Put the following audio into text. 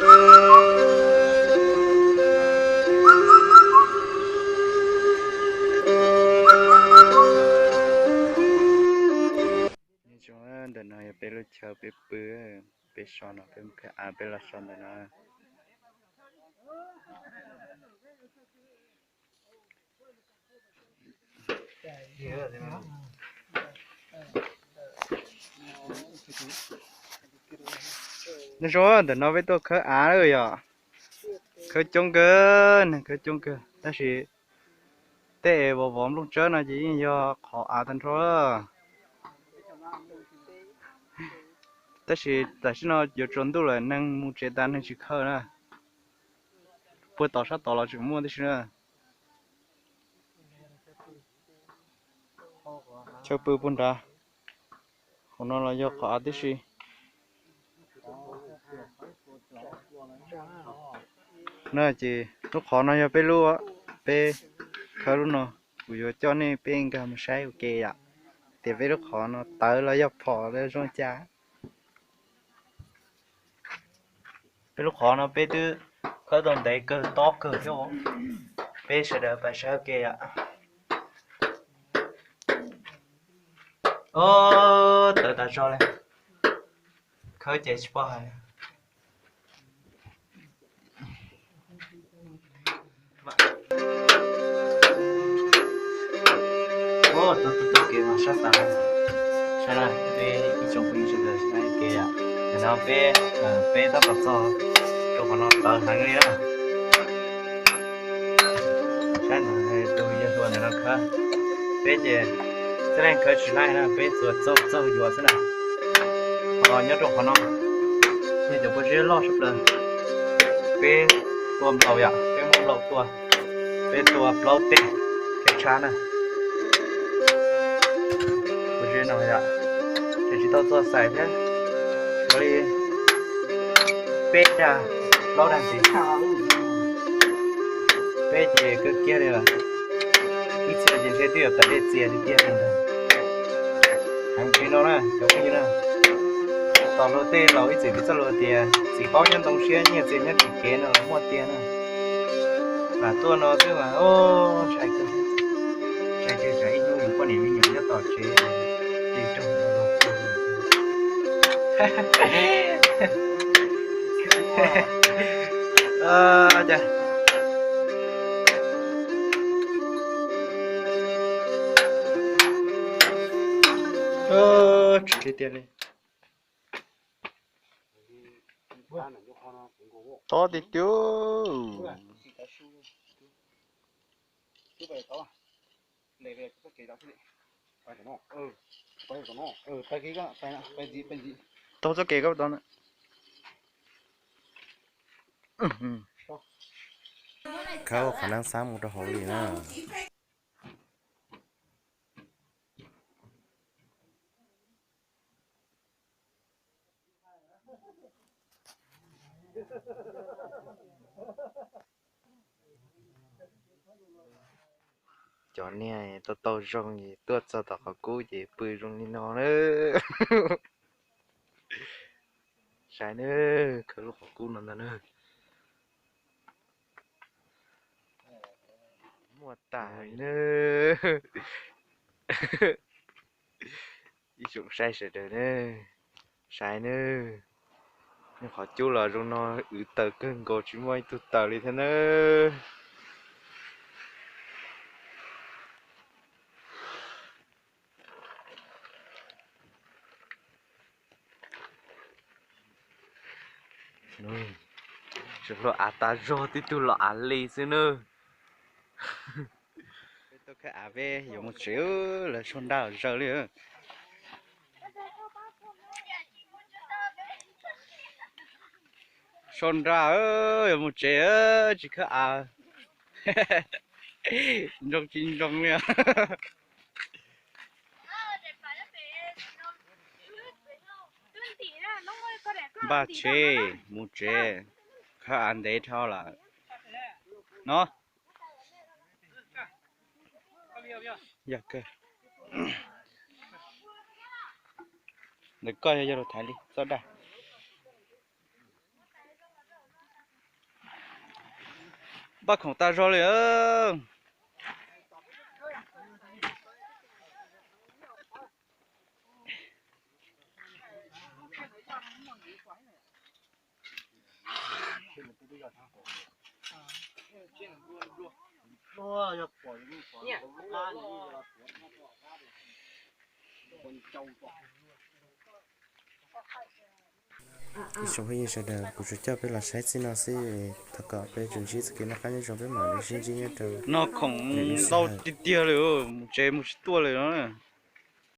Nyob zoo, ntawm no yog peb lub chaw peb pw, peb so no peb mus khawb av peb los so ntawm no. Nyob zoo, ntawm no peb tuaj khawb av lawm yom. Khawb coob kawg, neeg khawb coob kawg tab sis tej vov vov nplooj tsawb no ces yeej yog qhov av tag nrho. Tab sis tam sim no yuav tsaus ntuj lawm, neeg mus tsev tas neeg tsis khawb na. Puag tom sab tod los tseem muaj tib si na. Chaw pw puag nrad, hauv no los yog qhov av tib si. Na ces lub qhov no yog peb lub, peb khawb lub no, kuv yuav coj nej peb nkag mus saib ua ke yom, tias peb lub qhov no tawv los yog phom los zoo cas. Peb lub qhov no peb twb khawb tau ntev kawg tob kawg thiab. Peb sawv daws pais saib ua ke yom. Tawv tas zog li, khawb ces tsis pom hais. Tuaj tuaj tuaj kev mas sab tas. Saib na, peb ib tsoom phooj ywg sawv daws saib kev yom. Nim no peb, peb tab tom txog rau qhov no tawv heev li na. Saib ntawm tus yawg hluas ntawm no khawb, peb ces txhia leej khawb tsis laij na, peb tsuas txaug txaug yuav xwb na. Ho nyob rau qhov no yog cov pob zeb loj sab plaws, peb tua nplaum yom, peb muab nplaum tua, peb tua plaub teg thiab tshab na. Pob zeb no yom, tseem tsis tau txog xais thiab, ua li peb dag plaub dag ntxiv. Peb ces kawg kiag li lawm, ib txhia ces ntshe twb yuav tawm dej txias tiag tiag li ntag. Heev tsev no na cov phooj ywg na, tos luag tej laus ib txwm piv txoj lus tias txiv qaub nyob ntoo siab nyiaj txiag nyob tsis kev no muaj tiag na. Lam tuaj no xwb mas ntshai kawg, ntshai tsam ib hnub yus poj niam me nyuam nyob tom tsev li rau cas. Tsis tiag li. Tob tiag tiag. Taug txoj kev koj tau na. Khawb ua qhov neeb xab mus rau hauv li na. Cov niag tau tau zoo es tuaj txog tom qhov kub ces pw zoo li no na. Saib na, khawb lub qhov kub no ntag na. Muaj tas li na. Ib tsoom saib sawv daws na, saib na, qhov cub los zoo no, wb taws kawg nkaus tsis muaj ib tug taws li thiab na. Tsuas hlua av tas zog, tib tug los av li xwb na. Peb tuaj khawb av peb yuav mus tsev, lawv sau nra zaws li. Sau nra, yuav mus tsev, tsis khawb av. Ntsoog tsis ntsoog li. Npaj tsheb mus tsev, khawb av ntev dhau lawm no. Yog kawg. Ntawm koj yog yog lus thaiv li txoj dag. Npaj khoom tas zog li. Ib tsoom phooj ywg sawv daws, kuv tsuas coj peb los saib txij no xwb, thov kom peb tsuas ntsib txoj kev noj qab nyob zoo, peb mam li sib ntsib nyob rau lwm lub sij hawm. Noj khoom ntau tiag tiag li, mus tsev mus tsis tuaj li no.